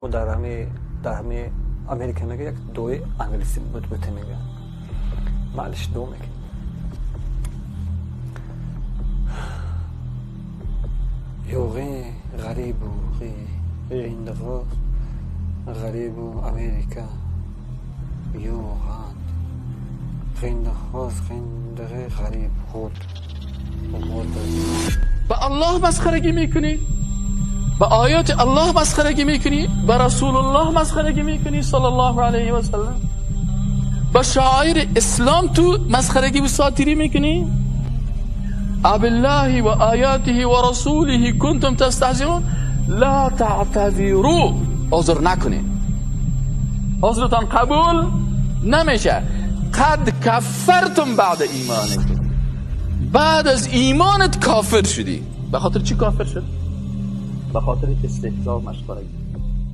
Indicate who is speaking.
Speaker 1: Дар ҳами Америка мега, як дуои англисӣ буте мега, маълиш, дуо мекунем. Ёғи ғарибу ғиндағо, ғарибу Америка ёғанд ғиндағоз, ғиндағи ғариб худ.
Speaker 2: به الله مسخرگی میکنی، به آیات الله مسخرگی میکنی، به رسول الله مسخرگی میکنی صلی الله علیه و سلم، به شعائر اسلام تو مسخرگی و ساتیری میکنی. ابالله و آیاته و رسوله کنتم تستهزئون لا تعتذروا. عذر نکنید، عذرتان قبول نمیشه. قد کفرتم بعد ایمانکم، بعد از ایمانت کافر شدی. به خاطر چی کافر شد؟ به خاطر استهزا و مسخرگی.